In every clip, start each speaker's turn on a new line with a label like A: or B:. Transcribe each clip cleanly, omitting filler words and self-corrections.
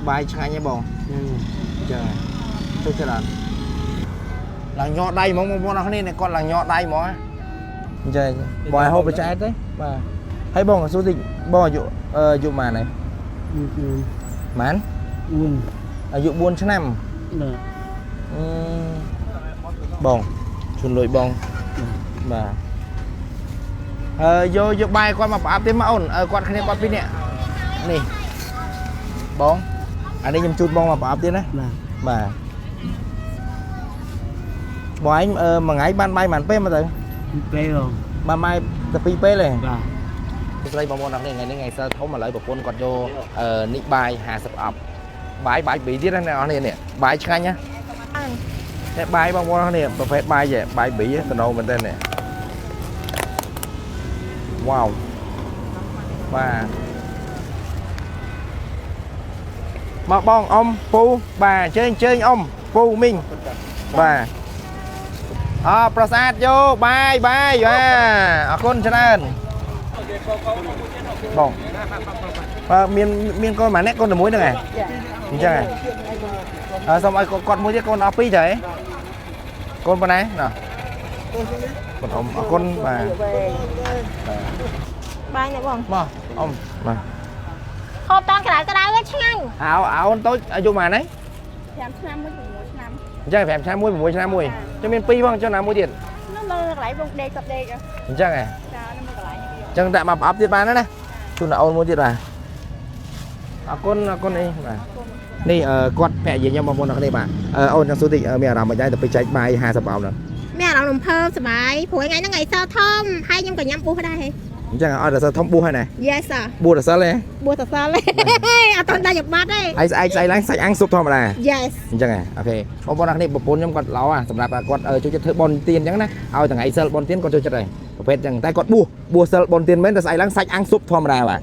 A: បាយឆ្ងាញ់ហ៎បងអញ្ចឹងចូលចិត្តអត់ឡើងញ័រដៃហ្មងបងប្អូនអរគ្នានេះគាត់ឡើងញ័រដៃហ្មងអញ្ចឹងបងឲ្យហូបបច្ចេកទេបាទហើយបងសួរតិចបងអាយុអាយុប៉ុន្មានហើយប៉ុន្មានអាយុ4ឆ្នាំ
B: បាទ
A: អឺបងជូនលុយបងបាទហើយយកយកបាយគាត់មកប្រអប់ទៀតមកអូនគាត់គ្នាគាត់ពីរនាក់នេះបងអានេះខ្ញុំជូនបងមកប្រអប់ទៀតណា
B: បាទ
A: បាទបងឯងមួយថ្ងៃបានបាយប៉ុន្មានពេលមកទៅ
B: ពេលបង
A: បានបាយតែពីរពេលទេ
B: បាទ
A: សួស្តីបងប្អូនអរគ្នាថ្ងៃនេះថ្ងៃសិលធំឥឡូវប្រពន្ធគាត់យកនេះបាយ50អប់បាយបាយពីរទៀតណាអ្នកនរគ្នានេះបាយឆ្ងាញ់ណានេះបាយបងប្អូនអរគ្នាប្រភេទបាយចេះបាយប៊ីតំណមែនតើនេះវ៉ាវបាទមកបងអ៊ំពូបាទអញ្ជើញអញ្ជើញអ៊ំពូមីងបាទអប្រសាទយកបាយបាយបាទអរគុណច្រើនបងបាទមានមានកូនម្នាក់កូនតែមួយហ្នឹងឯងអញ្ចឹងហ៎អើសូមឲ្យគាត់មួយទៀតកូនអស់ពីរទៅហ៎កូនប៉ុណ្ណាណោះកូនអ៊ំអរគុណបាទ
C: បាយនេះបង
A: មកអ៊ំបាទ
C: ហូបតាន់ក្តៅក្តៅឯងឆ្ងាញ់
A: អោអោអូនតូចអាយុប៉ុន្មានហើយ
C: 5ឆ្នាំមួយ6ឆ្នាំ
A: អញ្ចឹង5ឆ្នាំមួយ6ឆ្នាំមួយចាំមាន2ផងចុះណាមួយទៀត
C: នោះមើលកន្លែងបងដេកគាត់ដេក
A: អញ្ចឹងហ៎
C: ចានៅមើលកន្លែងនេះ
A: អញ្ចឹងដាក់មកប្រអប់ទៀតបានណាណាជូនអូនមួយទៀតបាទអរគុណអរគុណអីបាទនេះគាត់ភរិយាខ្ញុំបងប្អូនអរគ្នាបាទអូនចង់សួរតិចមានអារម្មណ៍មិនដែរទៅពេលចែកបាយ50ប្រអប់ហ្នឹង
C: មានអារម្មណ៍រំភើបសប្បាយព្រោះថ្ងៃហ្នឹងថ្ងៃសធំហើយខ្ញុំក៏ញ៉ាំបួសដែរ
A: អញ្ចឹងឲ្យតែសិលធំបួសហើយណា
C: Yes sir
A: បួសតែសិលទេ
C: បួសតសល់ទេអត់តន់ដាច់បាត់ទេ
A: ហើយស្អែកស្អែកឡើងសាច់អាំងស៊ុបធម្មតា
C: Yes
A: អញ្ចឹងហ៎អូខេបងប្អូនអរគ្នាប្រពន្ធខ្ញុំគាត់ល្អសម្រាប់គាត់ចូលចិត្តធ្វើបនទៀនអញ្ចឹងណាឲ្យថ្ងៃសិលបនទៀនគាត់ចូលចិត្តហើយប្រភេទអញ្ចឹងតែគាត់បួសបួសសិលបនទៀនមែនតែស្អែកឡើងសាច់អាំងស៊ុបធម្មតាបាទ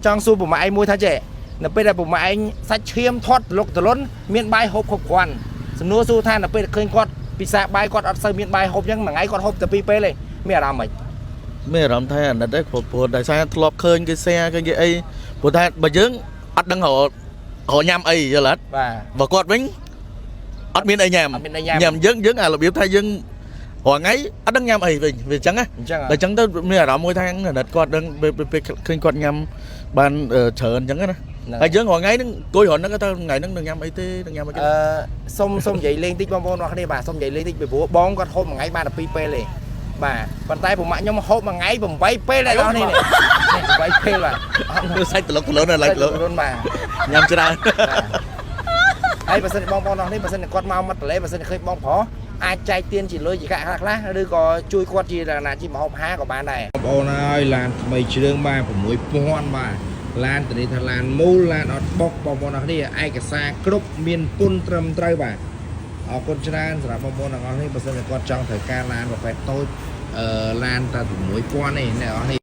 A: ចង់សួរប្រម៉ែឯងមួយថាចេះនៅពេលដែលប្រម៉ែឯងសាច់ឈាមធាត់ទលុកទលុនមានបាយហូបគ្រប់គ្រាន់សំណួរសួរថានៅពេលដែលឃើញគាត់ពិសាបាយគាត់អត់សូវមានបាយហូបអញ្ចឹងមួយថ្ងៃគាត់ហូបតែពីរពេលទេមានអារម្មណ៍ម៉េច
D: មានអារម្មណ៍ថាអាណិតទេព្រោះព្រោះដោយសារធ្លាប់ឃើញគេ share ឃើញគេអីព្រោះថាបើយើងអត់ដឹងរករញ៉ាំអីយល់អត់
A: បាទ
D: បើគាត់វិញអត់មានអីញ៉ាំ
A: អត់មានអីញ៉ាំ
D: ញ៉ាំយើងយើងអារបៀបថាយើងរាល់ថ្ងៃអត់ដឹងញ៉ាំអីវិញវាអញ្ចឹងណា
A: អញ្ចឹង
D: ដល់អញ្ចឹងទៅមានអារម្មណ៍មួយថាអាណិតគាត់ដឹងពេលពេលឃើញគាត់ញ៉ាំបានច្រើនអញ្ចឹងណាហើយយើងរាល់ថ្ងៃហ្នឹងអង្គុយរាល់ហ្នឹងទៅថ្ងៃហ្នឹងនឹងញ៉ាំអីទេនឹងញ៉ាំអីគេ
A: អឺសុំសុំនិយាយលេងតិចបងប្អូនអរគ្នាបាទសុំនិយាយលេងតិចពីព្រោះបងគាត់ហូបមួយថ្ងៃបានតែពីរពេលទេបាទប៉ុន្តែប្រម៉ាក់ខ្ញុំហូបមួយថ្ងៃ8ពេលដែរដល់នេះនេះ8ពេលបាទអត់
D: សាច់ត្រឡុកត្រឡុនឡើយត្រឡុក
A: រុនបាទ
D: ញ៉ាំច្រើន
A: ហើយបើសិនជាបងប្អូនអរនេះបើសិនជាគាត់មកមាត់ទន្លេបើសិនជាឃើញបងប្រុសអាចចែកទៀនជាលុយជាកាក់ខ្លះខ្លះឬក៏ជួយគាត់ជាលក្ខណៈជាម្ហូបអាហារក៏បានដែរបងប្អូនអើយឡានថ្មីជ្រើងបាទ6000បាទឡានធានាថាឡានមូលឡានអត់បុកបងប្អូនអរគ្នាឯកសារគ្រប់មានពុនត្រឹមត្រូវបាទអរគុណច្រើនសម្រាប់បងប្អូនទាំងអស់នេះបើសិនជាគាត់ចង់ត្រូវការឡានប្រភេទតូចអឺឡានតែ6000នេះអ្នកអរនេះ